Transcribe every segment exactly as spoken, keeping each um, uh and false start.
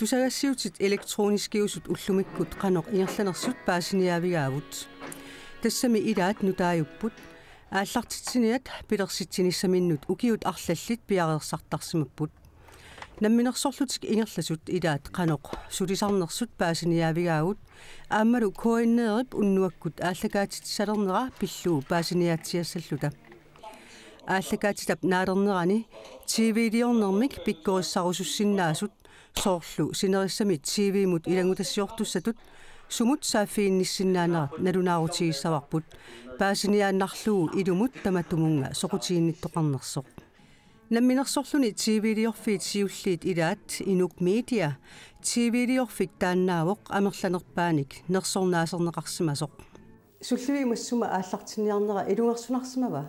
Tusagassiutit elektroniskiusut ullumikkut qanoq ingerlanersut paasiniaavigaavut. Tassami ilaat nutaajupput. Aallartitsiniat pilersitsinissaminnut ukiut arlallit piareersartarsimapput. Namminersorlutik ingerlasut ilaat qanoq sulisarnersut paasiniaavigaavut. Aammalu K N R-ip unnuakkut aallakaatitsalernera pillugu paasiniaatsiassalluta. Aallakaatitap naalernerani T V-liornermik pikkorissarusussinnaasut soorlu sinerissami T V-mut ilanngutassiortussatut sumut saaffiginnissinnaanerat nalunaarutigissavarput, paasiniaannarlugu ilumut tamatumunnga soqutiginnittoqarnersoq. Namminersorluni T V-liorfiit siulliit ilaat Inuk Media T V-liorfik taannaavoq amerlanerpaanik nersornaaserneqarsimasoq. Sullivik massuma aallartinniarnera ilungersunarsimava?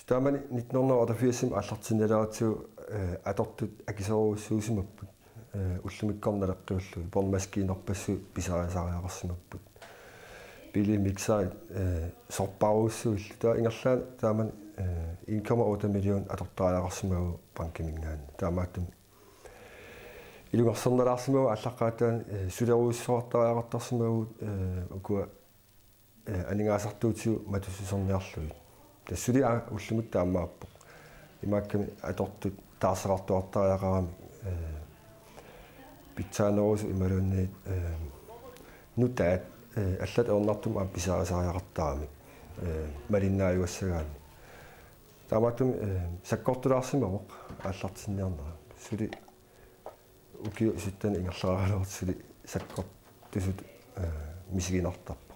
Taamani nitten hundrede og otteogfirs aallartinnialeratsigu, eh, atortut akisoorujussuusimapput. Eh, ullumikkornaleqqiullugit båndmaskinerpassuit pisariaqarsimapput. Biilimikserit, eh, sorparujussuillu. Taava ingerlaannaq taamani, eh, en komma otte million atortariaqarsimavugut bankiminngaanniit. Taamaattumik ilungersornalaarsimavugut aallaqqaataani, eh, sulerujussuartariaqartarsimavugut, eh, ukua, eh, aningaasartuutigut matussuserniarlugit. Tassa suli aa ullumikkut taamaappoq. Imaakkami atortut taarseqartuartariaqaramik, eh, pitsaanerusut imaluunniit, eh, nutaat, eh, allat ajornartumik aamma pisariaqartaramik, eh, malinnaajugassagaanni. Taamaattumik, eh, sakkortulaarsimavoq aallartinniarnera. Suli ukiut sytten ingerlareeraluartut suli sakkortusutut, eh, misiginartarpoq.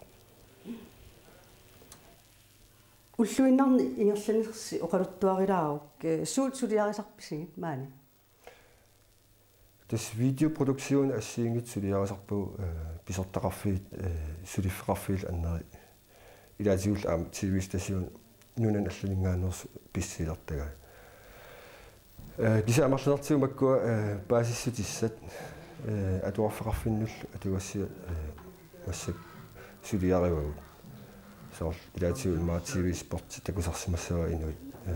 Ulluinnarni ingerlanersi oqaluttuarilaaruk, eh, suut suliarisarpisigit maani? Tassa videoproduktion assigiinngitsut suliarisarpagut, eh, pisortaqarfiit, eh, suliffeqarfiillu anneri. Ilaatigullu aamma T V-station nunani allaninngaanneersut pissiilertagai. Eh, kisianni amerlanertigut makkua, eh, paasissutissat, eh, atuarfeqarfinnullu atugassiat, eh, massakkut suliarivagut. Soorlu ilaatigut immaqa T V Sporti takusarsimassavaat inuit. Eh,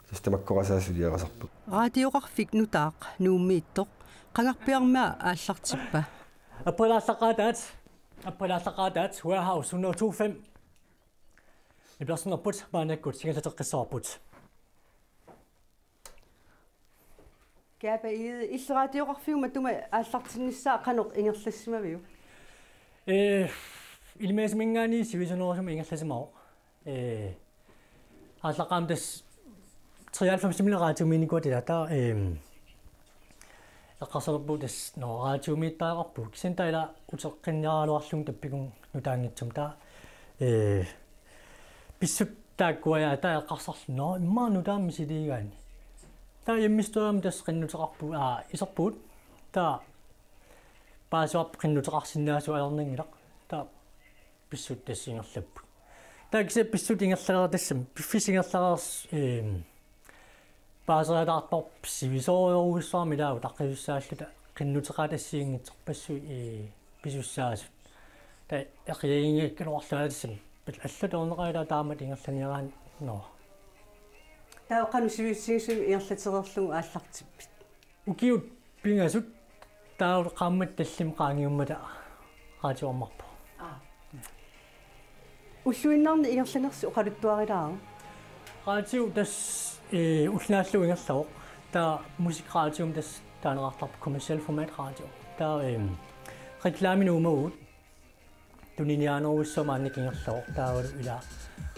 tassa tamakku qassaa suliarisarpagut. Radioqarfik nutaaq Nuummiittoq qangarpiarmia aallartippa. Aprilaallaqqaataat, aprilaallaqqaataat Warehouse hundrede og to fem. Nipilersornerput maannakkut singallateqqissavarput. Kaapa Egede, illit radioqarfiup matuma aallartinnissaa qanoq ingerlassimaviuk? Eh, Ilimagisaminngaanniit sivisunerusumik ingerlasimavoq. Eh, aallaqqaammut tassa treoghalvfemsiminnga radiomiinnikuugatta ilaata, ehm, eqqarsarpugut tassa, nå, radiomiittariaqarpugut. Kisianni taava ila uteqqinniaraluarlugu tappikun nutaanngitsumik taava, eh, pissutsit taakkua ja taava eqqarsarluni, nå, immaqa nutaamik misiliigaanni. Taava hjemmestyremut tassa qinnuteqarpugut, aa, iserpugut. Taava paasivarput qinnuteqarsinnaasut ajornanngilaq. Taava pissutsit tassa ingerlapput. Taava kisianni pissutsit ingerlareersut tassami, piffissap ingerlareersoq, ehm, paaseriataartarpoq sivisoorujussuarmik ilaa utaqqisussaalluta qinnuteqaat assigiinngitsorpassuit, eh, pisussaasut. Taava eqiagiinngikkaluarluta tassami. Pil-, allatut ajorneqaaq ilaa taamatut ingerlaniaraanni, nå. Taava qanoq sivisutigisumik ingerlatereerlugu aallartippit? Ukiut pingasut taava qaammatit tallimat qaangiummata radioarmarpoq. Aa. Ulluinnarni ingerlanersi oqaluttuarilaaruk? Radio tassa, eh, ulloq naallugu ingerlavoq. Taava musikradiomi tassa taaneqartarpoq kommerciel format radio. Taava, ehm, reklaminik uumavugut. Tuniniaanerujussuaq maannakkut ingerlavoq taavalu ila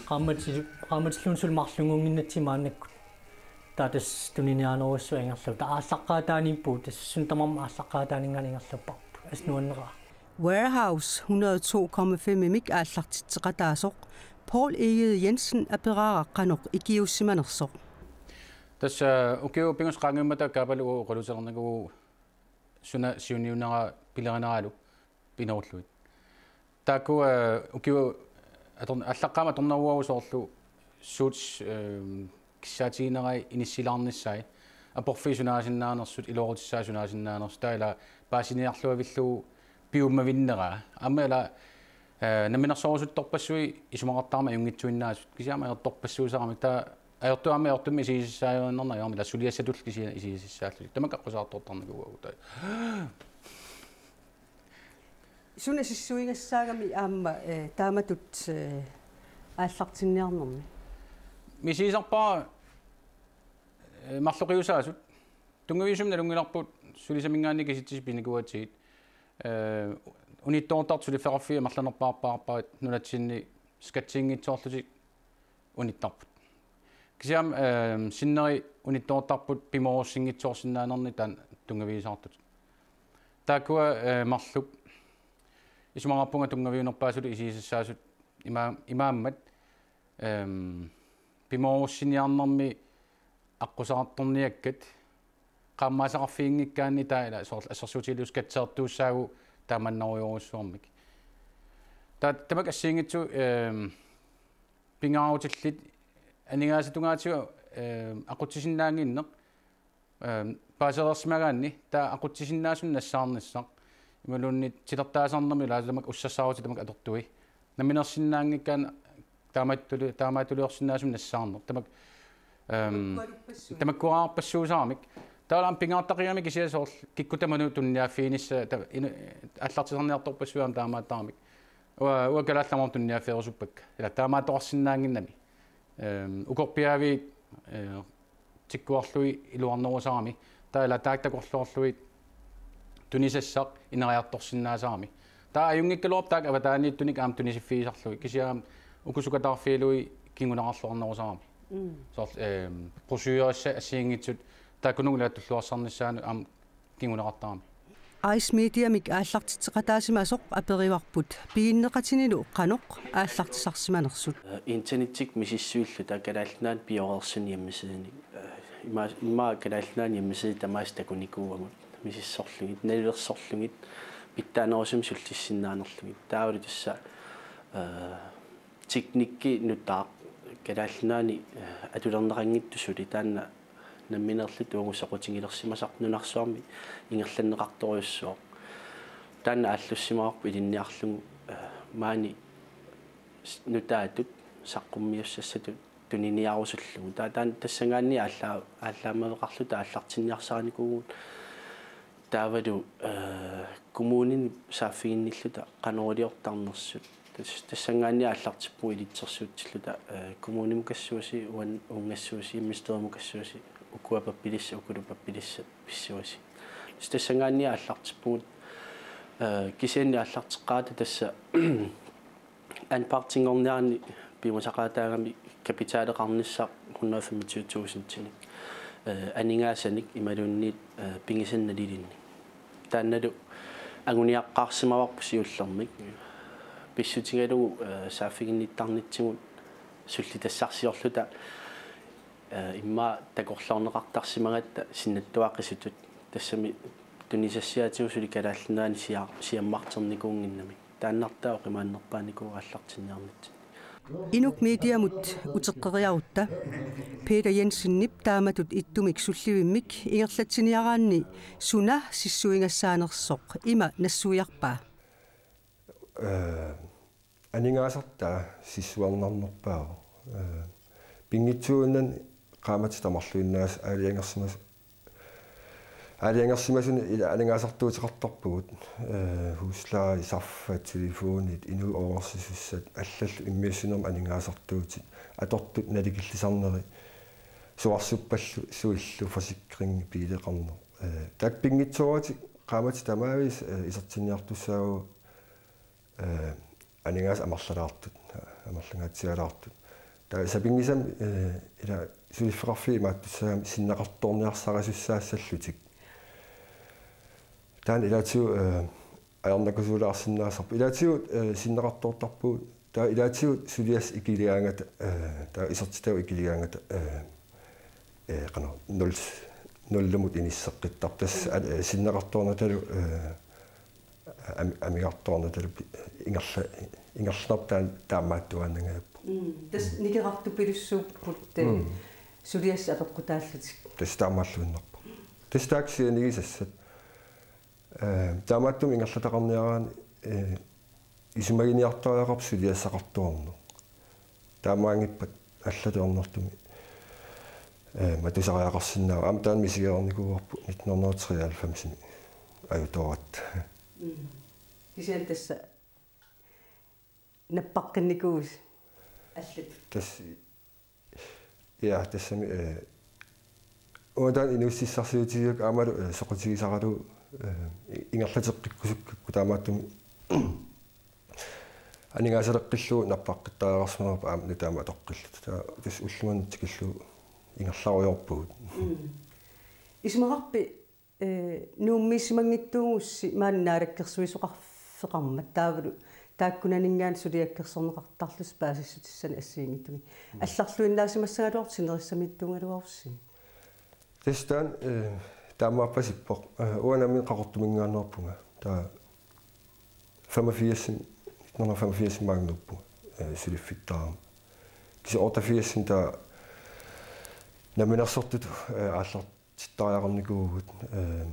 qaammatil-, qaammatilluunniit suli marlunngunnginnatsigit maannakkut. Taava tassa tuniniaanerujussuaq ingerlavoq. Taava aallaqqaataaniippugut, tassa suna tamarmi aallaqqaataaninngaanniit ingerlapparput. Assut nuanneraa. Warehouse hundrede og to komma fem-imik aallartitseqataasoq Poul Egede Jensen aperaara qanoq ikiuussimanersoq. Tassa ukiut pingasut qaangiummata Kaapalu oqaluusernikuuvoq suna siunniunneraa pilerineralu pinerullugit. Taakku, eh, ukiut ator-, aallaqqaammut atorneruagut soorlu suut, eh, kissaatiginerai inissilaarnissaat, aporfiit sunaasinnaanersut, iluaqutissaat sunaasinnaanersut, taava ila paasiniarluavillugu piummavinneraa. Aamma ila, eh, namminersorusuttorpassuit isumaqartarmata ajunngitsuinnaasut, kisianni aamma ajortorpassuusaramik, taava Ajortuami ajortumik isigisassaajunnarneq ajorami, ila suliassatulli kisianni isigisassaallutik. Tamakku aqqusaartortarnikuuagut. Suna sissuigassaagami aamma, eh, taamatut, eh, aallartinniarnermi? Misigisarpara, eh, marloqiusaasut. Tunngaviusumik nalunngilarput sulisaminngaanniit kisitsisit pinikuugatsigit. Eh, unittoortartut suliffeqarfiit amerlanerpaarpaarpaat nunatsinni skatsiinngitsoorlutik unittarput. Kisianni, eh, sinneri unittoortarput pimoorussinngitsoorsinnaanerni taanna tunngaviusaartut. Taakkua, eh, marluk. Isumaqarpunga tunngaviunerpaasutut isigisassaasut ima-, imaammat, eh, pimoorussiniarnermi aqqusaartorniakkat qaammaasaqarfiginngikkaanni taava ila soorlu assersuutigalugu skatsertuussaagut taamaannerujorujussuarmik. Taava tamakku assigiinngitsut, eh, pingaarutillit aningaasat tungaatigut, eh, aqutsisinnaannginneq, eh, paasereersimagaanni taava aqutsisinnaasunik nassaarnissaq. Imaluunniit titartaasarnermi ila tamakku ussassaarutit tamakku atortui. Namminersinnaanngikkaanni taamaattuuli-, taamaattuliorsinnaasunik nassaarneq. Tamakku, eh, tamakkuarpassuusaramik. Taava aamma pingaartaqigami kisianni soorlu kikkut tamanut tunniaaffiginissaat ta-, inu-, aallartisarniartorpassuit aamma taamaattaramik. Uanga, uanga Kalaallit Nunaannut tunniaaffigerusuppakka. Ila taamaattoqarsinnaannginnami. Eh, ukorpiaaviit, eh, tikkuarlugit iluarnerusarami. Taava ila taakku takorloorlugit tunisassaq ineriartorsinnaasarami. Taava ajunngikkaluarpoq taakku avataaniittunik aamma tunisiffigisarlugit. Kisianni aamma uku sukataarfigalugit kinguneqarluarnerusarami. Mm. Soorlu, eh, brochurerisat assigiinngitsut taakkununnga ila tulluarsarnissaannut aamma kinguneqartarami. Ice Mediamik aallartitseqataasimasoq aperivarput piginneqatinilu qanoq aallartisarsimanersut. Internettikkut misissuilluta Kalaallit Nunaanni pioreersunik hjemmesidenik. Ima, ima Kalaallit Nunaanni hjemmeside tamaasa takunikuuagut misissorlugit, nalilersorlugit, pitsaanerusumik sullissinnaanerlugit. Taavalu tassa, eh, teknikki nutaaq Kalaallit Nunaanni, eh, atulerneqanngitsoq suli taanna nammineerluta uagut soqutigilersimasarput nunarsuarmi ingerlanneqartorujussuuvoq. Taanna aallussimavarput ilinniarlugu, eh, maani s-, nutaatut saqqummiussassatut tuniniarusullugu. Taava taanna tassanngaanniit aalla-, aallaammaveqarluta aallartinniarsarinikuuvugut. Taavalu, eh, kommuninut saaffiginnilluta qanoruliortarnersut. Tas-, tassanngaanniit aallartippugut ilitsersuutsilluta, eh, kommunimukassuusi, uan-, uungassuusi, hjemmestyremukassuusi, ukua pappilissat, ukulu pappilissat pissuasi. Tas-, tassanngaanniit aallartippugut, eh, kisianni aallarteqqaarata tassa anpartinngorniarni piumasaqaataagami kapitaleqarnissaq hundrede femogtyve tusindinik, eh, aningaasanik imaluunniit, eh, pigisanik nalilinnik. Taannalu anguniaqqaarsimavarput siullermik. Pissutigalugu, eh, saaffiginnittarnitsigut sullitassarsiorluta, eh, immaqa takorloorneqartarsimagatta sinnattuaqisutut tassami tunisassiaatigut suli Kalaallit Nunaanni sia-, siammarternikuunnginnamik. Taannartaa oqimaannerpaanikuuvoq aallartinniarnitsinni. Inuk Mediamut uteqqeriarutta Peter Jensenip taamatut ittumik sullivimmik ingerlatsiniaraanni suna sissuigassaanersoq ima nassuiarpaa. Eh, aningaasartaa sissuarnarnerpaavoq. Eh, pinngitsuunnani qaammatit tamarluinnaasa aalajangersimas-, aalajangersimasunut ila aningaasartuuteqartarpugut, eh, husleje, sarfat, telefonit, inuit oqarsimassat, allallu immiussinermi aningaasartuutit, atortut nalikillisarneri, suarsuppallu, suillu, forsikring, biileqarneq. Eh, taakku pinngitsooratik qaammatit tamaviisa, eh, isertinniartussaavagut, eh, aningaasat amerlalaartut, amerlangaatsialaartut. Taava sapinngisamik, eh, ila suliffeqarfiit imaattussaagami sinneqartoorniarsarisussaassallutik. Taanna ilaatigut, eh, ajornakusoorsinnaasarpoq. Ilaatigut, eh, sinneqartoortarpugut. Taava ilaatigut suliassat ikiligaangata, eh, taava isertitagut ikiligaangata, eh, eh, qanoq, nul, nullimut inisseqqittarpoq. Tassa, eh, sinneqartoornatalu, eh, am-, amigartoornatalu pi-, ingerla-, ingerlanerput taan-, taamaattuaannangajappoq. Mm. Tassa nikerartupilussuupput, eh, mm, suliassat apeqqutaallutik. Tassa taamaalluinnarpoq. Tassa taakku sianigisassat. Eh, taamaattumik ingerlataqarniaraanni, eh, isumaginiartariaqarpoq suliassaqartoorneq. Taamaanngippat allatut ajornartumik Eh, matusariaqarsinnaavoq. Aamma taanna misigereernikuuarput nitten hundrede og treoghalvfems-imi ajutooratta. Mm. Kisianni tassa nappaqqinnikuusi allat. Tassa, ja, tassami, eh, uanga taanna inuussutissarsiutigigakku aammalu, eh, soqutigisaralugu, eh, i-, ingerlateqqikkusukkakku taamaattumik aningaasaleqqillugu nappaqqittariaqarsimanerput aamma nutaamik atoqqilluta. Taava tassa ullumimut tikillugu ingerlarujoorpugut. Mm. Isumaqarpit, eh, Nuummiissimanngitsuugussi maani naalakkersuisoqarfeqarmat taavalu taakkunaninngaanniit suliakkersorneqartarlusi paasissutissanik assigiinngitsumik. Mm. Allarluinnaasimassagaluarpoq sinerissamiittuugaluarussi. Tassa taanna, eh, taamaappasippoq. Eh, uanga nammineq Qaqortuminngaanneerpunga. Taava femogfirs, nitten hundrede og femogfirs maanga nuuppunga, eh, suliffittaarama. Kisianni otteogfirs taava namminersortutut, eh, aallartittariaqarnikuuvugut. Eh,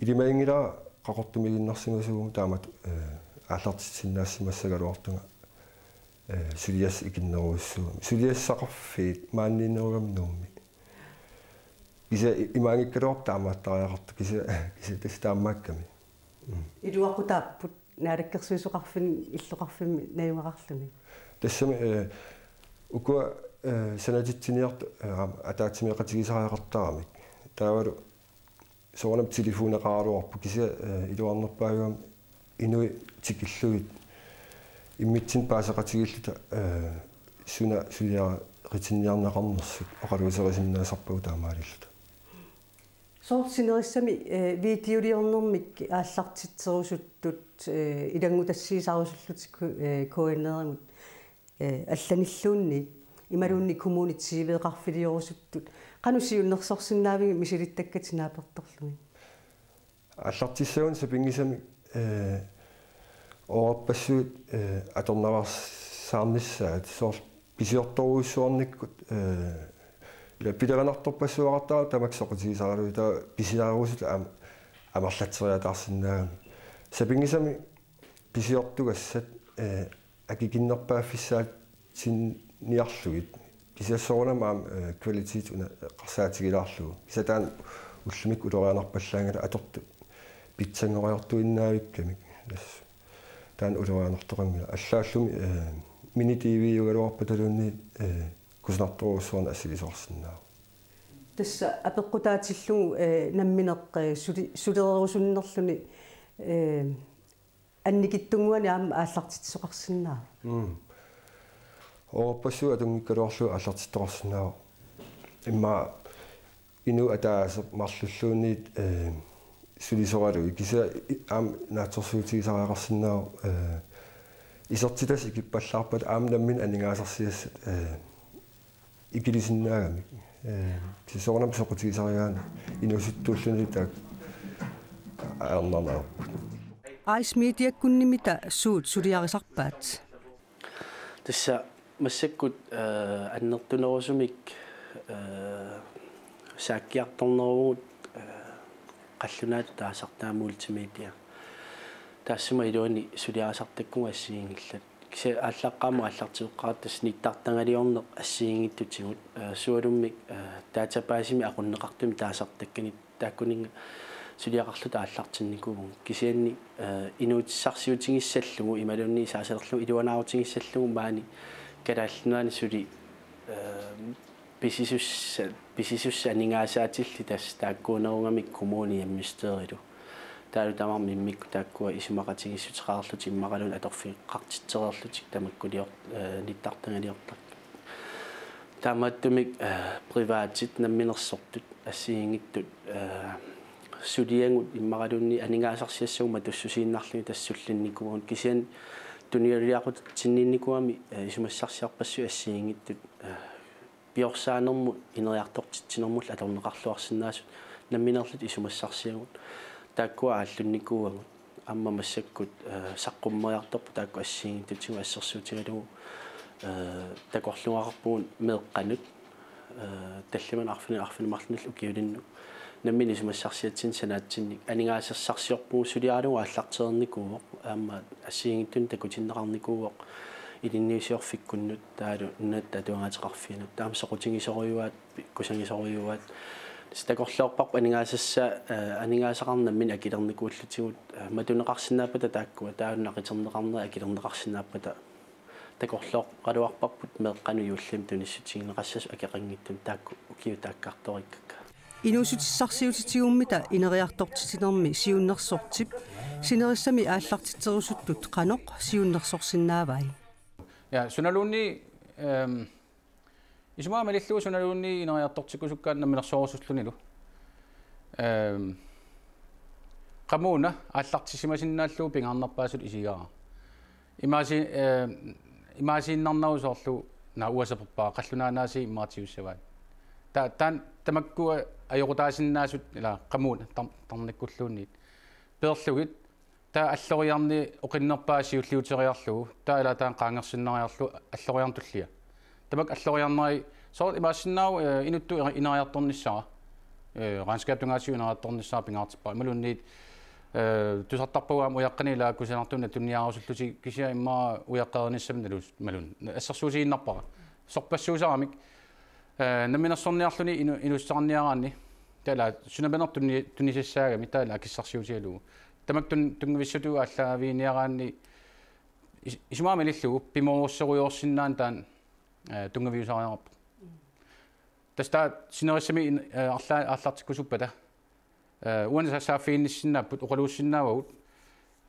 ilimaginngilara Qaqortumiiginnarsimasuuguma taamatut, eh, aallartitsisinnaassimassagaluartunga, eh, suliassaq ikinnerujussuugami. Suliassaqarfiit maaniinnerugami Nuummi. Kisianni i-, imaanngikkaluarpoq taamaattariaqartoq, kisianni, kisianni tassa taamaakkami. Mm. Iluaqutaapput naalakkersuisoqarfinni illoqarfimmi najugaqarluni. Tassami, eh, ukua, eh, sanatitsiniartut, eh, aamma ataatsimeeqatigisariaqartaramik. Taavalu soorunami telefoneqaraluarpoq kisianni, eh, iluarnerpaavigami inuit tikillugit immitsinnut paaseqatigiilluta, eh, suna suliaritinniarneqarnersut oqaluuserisinnaasarpagut taamaalilluta. Soorlu sinerissami, eh, videoliornermik aallartitserusuttut, eh, ilanngutassiisarusullutik, eh, K N R-imut, eh, allanilluunniit, imaluunniit kommunit T V-qarfiliorusuttut. Qanoq siunnersorsinnaavigit misilittakkatit naapertorlugit? Aallartissagunik sapinngisamik, eh, oorarpassuit, eh, atornaveersaarnissaat soorlu pisiortorujussuarnikkut, eh, ila pilerinartorpassuaqartarami tamakku soqutigisaralugu taava pisiarerusutut aamma amerlatseriataarsinnaagami. Sapinngisamik pisiortugassat, eh, akikinnerpaaffissaatinniarlugit. Kisianni soorunami aamma, eh, kvalitet una eqqarsaatigilaarlugu. Kisianni taanna ullumikkut ulorianarpallaanngilaq atortut pitsanngoriartuinnavikkamik. Tassa taanna ulorianartoqanngilaq. Allaallumi, eh, mini-T V-ugaluarpataluunniit, eh, kusanartorujussuarnik assigisorsinnaavoq. Tassa apeqqutaatillugu, eh, nammineq, eh, suli-, sulererusunnerluni, eh, annikitsunnguanik aamma aallartitsisoqarsinnaavoq. Mm. Oorpassuit atunngikkaluarlugu aallartittoqarsinnaavoq. Immaqa inuit ataaseq marlulluunniit, eh, sulisoralugit kisianni i-, aamma naatsorsuutigisariaqarsinnaavoq, eh, isertitassat ikippallaarpata aamma nammineq aningaasarsiassat, eh, ikilisinnaagamik. Eh, kisianni soorunami soqutigisarigaanni inuusuttuulluni taakku ajornarnerupput. Ice Mediakkunnimita suut suliarisarpaat? Tassa massakkut, eh, annertunerusumik, eh, saakkiartorneruvugut, eh, qallunaatut taasartaa multimedia. Taassuma iluani suliarisartakkagut assigiinngillat. Kisianni aallaqqaammut aallarteqqaartut tassa nittartagaliorneq assigiinngitsutigut, eh, sualummik, eh, databasemi aqunneqartumik taasartakkanik taakkuninnga suliaqarluta aallartinnikuuvugut. Kisianni, eh, inuutissarsiutigissallugu imaluunniit saasalerlugu iluanaarutigissallugu maani Kalaallit Nunaanni suli, eh, pisisussa-, pisisussat aningaasaatillit tassa taakkuunerugamik kommuni hjemmestyrilu. Taavalu tamarmik immikkut taakkua isumaqatigiissuteqarlutik immaqaluunniit atorfeqartitsereerlutik tamakkulior-, eh, nittartagaliortartut. Taamaattumik, eh, privatit namminersortut assigiinngitsut, eh, suliagut immaqaluunniit aningaasarsiassagut matussusiinnarlugit tassa sullinnikuuvugut kisianni tunuliaqutitsinniinnikuugami, eh, isumassarsiorpassuit assigiinngitsut, eh, piorsaanermut ineriartortitsinermullu atorneqarluarsinnaasut nammineerlutik isumassarsiagut taakkua aallunnikuuagut. Aamma massakkut, eh, saqqummeriartorput taakku assigiinngitsutigut assersuutigalugu, eh, takorluugaqarpugut meeqqanut, eh, tallimanut arfinillit arfineq-marlunnullu ukiulinnut nammineq isumassarsiatsinnik sanaatsinnik aningaasassarsiorpugut suliaralugu aallartereernikuuvoq aamma assigiinngitsunik takutinneqarnikuuvoq Ilinniusiorfikkunnut taavalu nunatta atuagaateqarfianut taama soqutigisorujuaat, pi-, kusagisorujuaat. Tassa takorloorparput aningaasassa-, eh, aningaasaqarnermini akilernikuullutigu, eh, matuneqarsinnaappata taakkua, taavalu naqiterneqarneri akilerneqarsinnaappata. Takorlooraluarparput meeqqanut juullimi tunissutigineqassasut akeqanngitsumik taakku ukiut taakkartoriikkakka. Inuussutissarsiutitigut ineriartortitsinermi siunnersortip sinerissami aallartitserusuttut qanoq siunnersorsinnaavai? Ja, sunaluunniit, ehm, isumaga malillugu sunaluunniit ineriartortikkusukkaanni namminersorujussuullunilu. Ehm, qamuuna aallartissimasinnaallugu pingaarnerpaasutut isigaara. Imaasi-, ehm, imaasiinnarnagu soorlu naak uanga saperpara qallunaanut aasiit immaqa tigussavaat. Ta-, taanna tamakku ajoqutaasinnaasut ila qamuuna tar-, tarnikkulluunniit. Peerlugit taava alloriarneq oqinnerpaaq siulliuteriarlugu, taava ila taanna qaangersinnariarlugu alloriarneq tullia. Tamakku alloriarneri soorlu imaassinnaavoq, eh, inuttut eri-, ineriartornissara. Eh, regnskabip tungaatigut ineriartornissara pingaartippara. Imaluunniit, eh, tusartarpagut aamma ujaqqanik ila kusanartunik tuniniaarusullutik kisianni immaqa ujaqqereernissamik nalus-, malun. Assersuutigiinnarpara. Sorpassuusaramik, eh, namminersorniarluni inu-, inuussutissarniaraanni. Taava ila sunaluunniit tuni-, tunisassaagami taava ila akissarsiutigalugu. Tamakku tun-, tunngavissutut aallaaviiniaraanni is-, isumaga malillugu pimoorusserujoorsinnaaneq taanna, eh, tunngaviusariaqarpoq. Tassa taava sinerissami in-, eh, arla-, aallartikkusuppata. Eh, uani sa-, saaffiginnissinnaapput, oqaluussinnaavagut.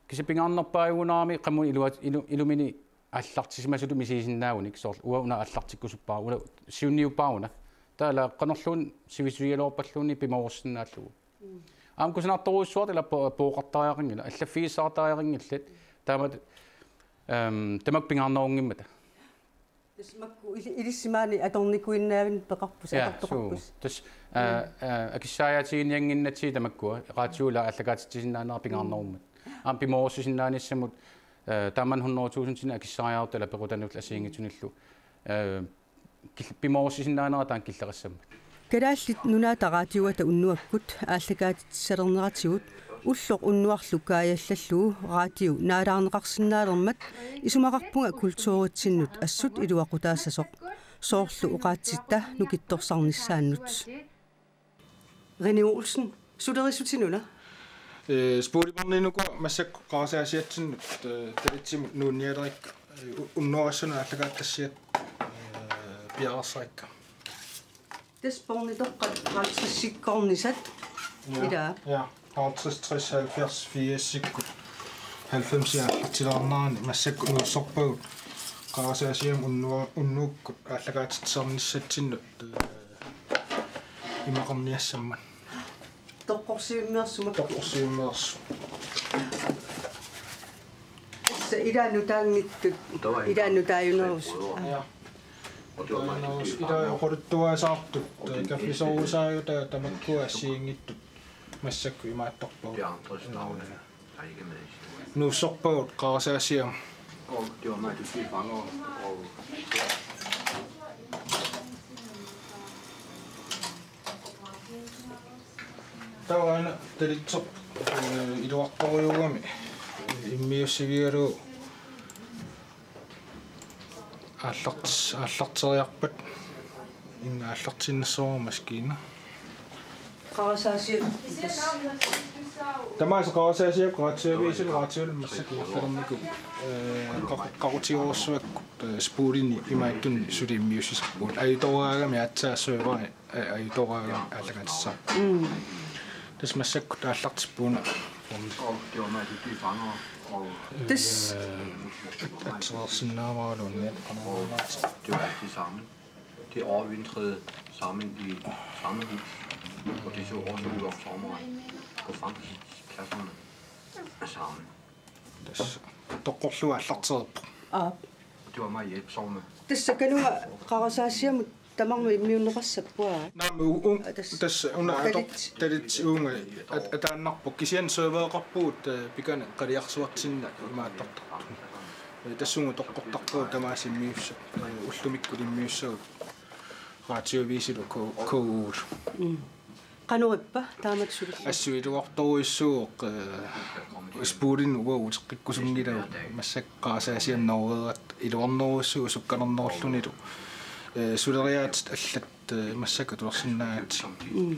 Kisianni pingaarnerpaajugunarami qamuuna iluat-, ilu-, ilumini aallartisimasutut misigisinnaagunik soorlu uanga una aallartikkusuppara, una siunniuppara una. Taava ila qanorluunniit sivisugigaluarpalluunniit pimoorussinnaallugu. Mm. Aamma kusanartorujussuartut ila po-, pooqartariaqanngillat, allaffigissaqartariaqanngillat. Taamatut, ehm, tamakku pingaarnerunngimmata. Tassa makku ili-, ilissi maani atornikuinnaavinik peqarpusi, ja, atortoqarpusi. Suu. Tassa, aa, aa, akissaatiginiannginnatsigit tamakkua, radiup ila aallakaatitsisinnaanera pingaarnerummat. Aamma pimoorussisinnaanissamut, aa, taamani hundrede tusindinik akissariarutta ila pequtanullu assigiinngitsunillu, aa, kil-, pimoorussisinnaanera taanna killeqassammat. Kalaallit Nunaata Raatiuata unnuakkut aallakaatitsalerneratigut ulloq unnuarlu kaajallallugu raatiu naalaarneqarsinnaalermat isumaqarpunga kulturitsinnut assut iluaqutaassasoq. Soorlu oqaatsitta nukittorsarnissaannut. René Olsen, sulerissutsinuna? Ee, spoolibåndinik massakkut qarasaasiatsinnut, ee, talitsimut nuunnialerikka, ee, u-, unnuarissanut aallakaatitassiat, ee, piareersarikka. Tassa bånditoqqat halvtredsikkoornisat. Ja. Ila. Ja, halvtreds, tres, halvfjerds, firsikkut, halvfemsikkut aallartilaarnerani massakkut nuussorpagut qarasaasiamut unnua-, unnukkut aallakaatitsisarnissatsinnut, ee, imaqarniassammat. Toqqorsivimmeersumik. Toqqorsivimmeersumik. Tassa ilaanut taanngitsut, ilaanut taajunerusut. Ja. Aa. Ila oqaluttuasaartut, ee, kaffisorusaajuta tamakkua assigiinngitsut massakkut imaattarpagut. Nuussorpagut qarasaasiamut. Og det var mig, du fik bange, og Taava una talitsoq, ee, iluartorujuugami, ee, immiussivigalugu aallart-, aallarteriarpat, inna aallartinnissaaq maskiina. Qarasaasiaq. Tamaasa qarasaasiaq, qarasaasiaq, qarasaasiaq massakkut ingerlalernikut, ee, qaq-, qaqutigoorsuakkut, ee, spoolini imaattunut suli immiussisarpugut. Ajutoraagami aatsaat serveri, ee, ajutoraagami aallakaatissaq. Mm. Tassa massakkut aallartippoq una. Og det var mig, du fik bange, og Tassa. Ee, atsereersinnaavaraluunniit. Det var altid sammen. Det overvintrede sammen i samme hus, og det tog også ud om sommeren på franskklasserne sammen. Tassa toqqorlugu aallartereerpoq. Aap. Det var meget hjælpsomme. Tassa kanunga qarasaasiamut tamarmik immiunneqassappat. Naamik, u-, u-, Aa, tassa. Tassa una Talit. Ator-, talit uunga at-, ataannarpoq kisianni servereqarpugut, ee, pikani qaliarsuartinni imaattartartut. Ee, tassunga toqqortarpagut tamaasa immiussat, ee, ullumikkut immiussagut. Radioavisilu K-, K U-lu. Mm. Qanoq ippa taamatut sulillugu? Assut iluartorujussuuvoq, eh, spoolinut uagut uteqqikkusunngilagut, massakkut qarasaasiaq nooreeratta iluarnerujussuuvoq sukkanernerulluunniit. Eh, suleriaaseq allat, eh, massakkut atulersinnaagatsigit. Mm.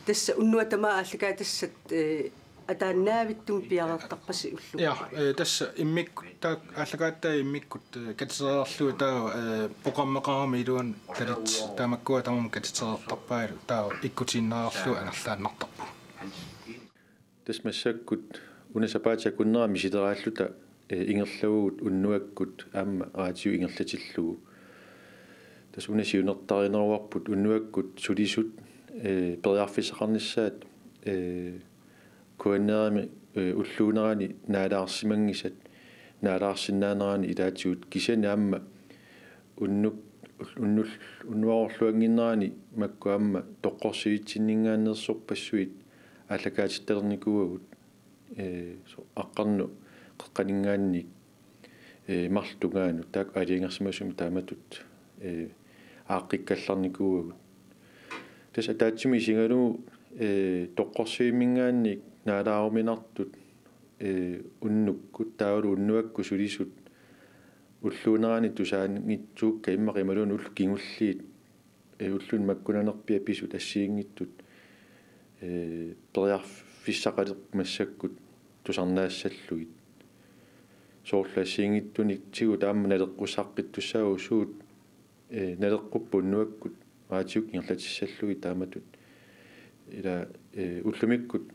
Tassa unnuaq tamaat aallakaatitassat, eh, ataannaavittumik piareertarpasi ullumikkut? Ja, eh, tassa immikkut, taava aallakaatitaat immikkut, eh, katitereerlugit taava, eh, programmeqarami iluani talit tamakkua tamarmik katitereertarpaat, taava ikkutiinnarlugu angerlaannartarpugut. Tassa massakkut una sapaatip akunnerani misileraalluta, eh, ingerlavugut unnuakkut aamma raatiu ingerlatillugu. Tassa una siunertarineruarput unnuakkut sulisut, eh, periarfissaqarnissaat, eh, K N R-imi, eh, ulluunerani naalaarsimanngisat, naalaarsinnaanerani ilaatigut kisianni aamma unnuk-, unnul-, unnuarorluannginnerani makku aamma toqqorsivitsinninngaanneersorpassuit aallakaatittalernikuuagut, eh, so-, aqqarnut qeqqaninngaanniit, eh, marluk tungaanut taakku aalajangersimasumik taamatut, eh, aaqqikkallarnikuuagut. Tassa ataatsimut isigalugu, eh, toqqorsivimminngaanniit naalaaruminartut, eh, unnukkut taavalu unnuakkut sulisut ulluunerani tusaanngitsuukkat immaqa imaluunniit ullut kingulliit, eh, ulluni makkunanerpiaq pisut assigiinngitsut, eh, periarfissaqalerput massakkut tusarnaassallugit. Soorlu assigiinngitsunitigut aamma naleqqussaqqittussaavoq suut, eh, naleqquppat unnuakkut raatiukkut ingerlatissallugit taamatut. Ila, eh, ullumikkut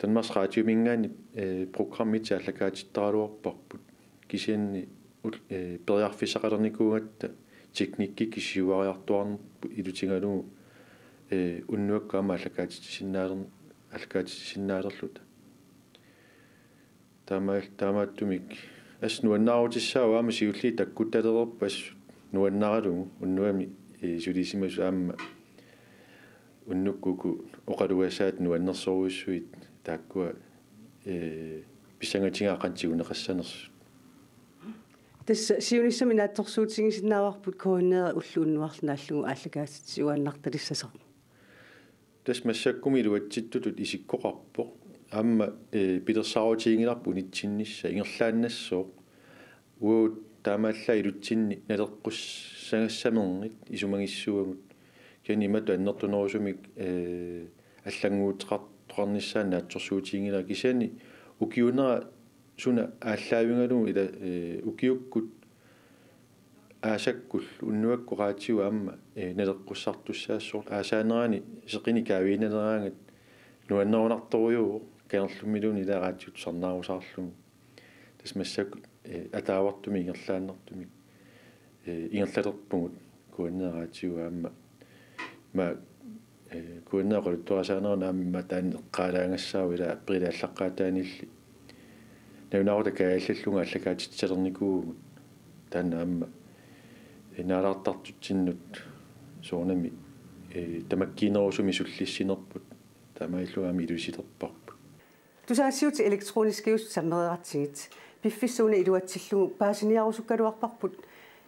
Danmarks Radiominngaanniit, eh, programmit aallakaatittaraluarparput. Kisianni ul-, eh, periarfissaqalernikuugatta teknikkikkut siuariartuaarnerput ilutigalugu, eh, unnuakkut aamma aallakaatitsisinnaalern-, aallakaatitsisinnaalerluta. Taama-, taamaattumik assut nuannaarutissaavoq aamma siulliit takkuttalereerput assut nuannaralugu unnuami, eh, sulisimasut aamma unnukkut oqalugasaat nuannersorujussuit taakkua, eh, pissangatigaat qanoq tiguneqassanersut. Tassa siunissami naatsorsuutigisinnaavarput K N R ulloq unnuarlu naallugu aallakaatitsisuaannartalissasoq. Tassa massakkumi iluatsittutut isikkoqarpoq. Aamma, eh, pilersaarutiginngilarput unitsinnissaa ingerlaannassooq. Uagut taamaallaat ilutsinni naleqqussagassanermit isumagissavagut. Kisianni imatut annertunerusumik, eh, allannguuteqartoqarnissaanut naatsorsuutiginngilara kisianni ukiunera suna aallaavigalugu ila, eh, ukiukkut aasakkullu unnuakkut raatiu aamma, eh, naleqqussartussaassasoq aasaanerani seqineq kaaviinaleraangat nuannerunartorujuuvoq kangerlummiluunniit ilaa raatiut tusarnaarusaarlugit. Tassa massakkut, eh, ataavartumik ingerlaannartumik, eh, ingerlalerpugut K N R Raatiup aamma. Ma, eh, K N R oqaluttuarisaanerani aamma taanna eqqaalaagassaavoq ilaa apriilip aallaqqaataaniilli. Nalunaaqutaq kaajallallugu aallakaatitsalernikuuvugut. Taanna aamma, eh, naalaartartutsinnut soorunami, eh, tamakkiinerusumik sullissinerput. Taamaalilluni aamma ilusilerparput. Tusagassiuutit elektroniskiusut sammereeratsigit. Piffissap una iluatsillugu paasiniarusukkaluarparput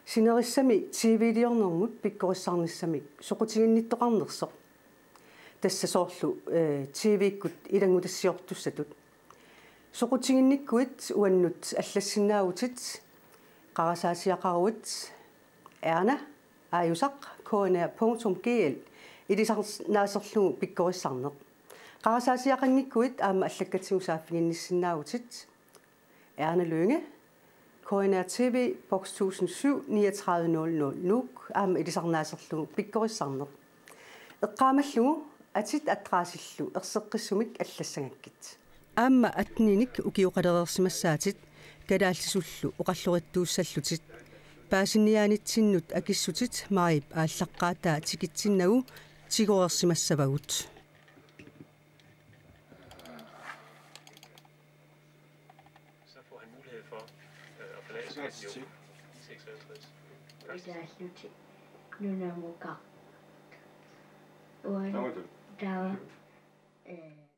sinerissami T V-liornermut pikkorissarnissamik soqutiginnittoqarnersoq. Tassa soorlu, eh, T V-kkut ilanngutassiortussatut. Soqutiginnikkuit uannut allassinnaavutit qarasaasiaqaruit Erna aajusaq K N R punktum G L ilisarnaaserlugu pikkorissarneq. Qarasaasiaqanngikkuit aamma allakkatigut saaffiginnissinnaavutit. Erna Lynge, K N R T V, boks tusind syv, niogtredive nul nul, Nuuk, aamma ilisarnaaserlugu pikkorissarneq. Eqqaamallugu atit adressillu erseqqissumik allassagakkit. Aamma atteninik ukioqalereersimassaatit kalaallisullu oqallorittuussallutit. Paasiniaanitsinnut akissutit maajip aallaqqaataa tikitsinnagu tigoreersimassavagut. Så får han mulighed for, øh, at forlade Sovjetunionen. I seksoghalvtreds. Først. Nunamukaq. Uan. Taamaattoq. Taava. Øh.